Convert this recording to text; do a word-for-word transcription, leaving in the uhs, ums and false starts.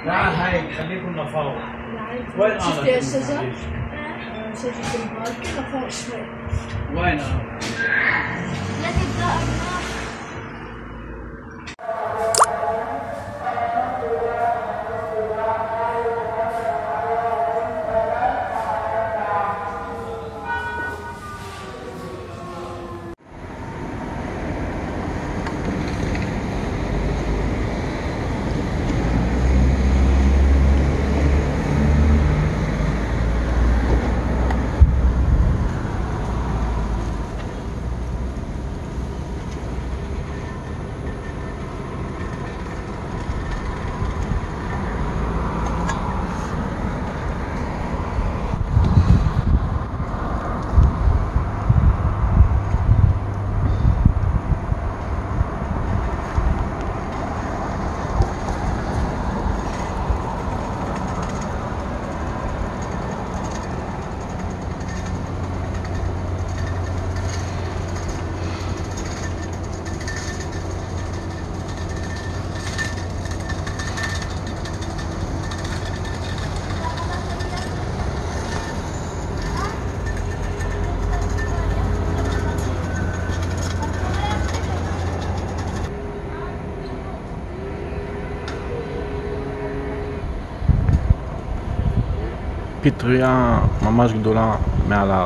لا، هاي خليكم نفاوة. وين شفت أنا يا في الشجر؟ المحاجيج؟ آه، شجرة المباركة، نفاوة شوي. وين أنا؟ لكن ده أرناف. Pîtruya Mamaj Gdolan me ala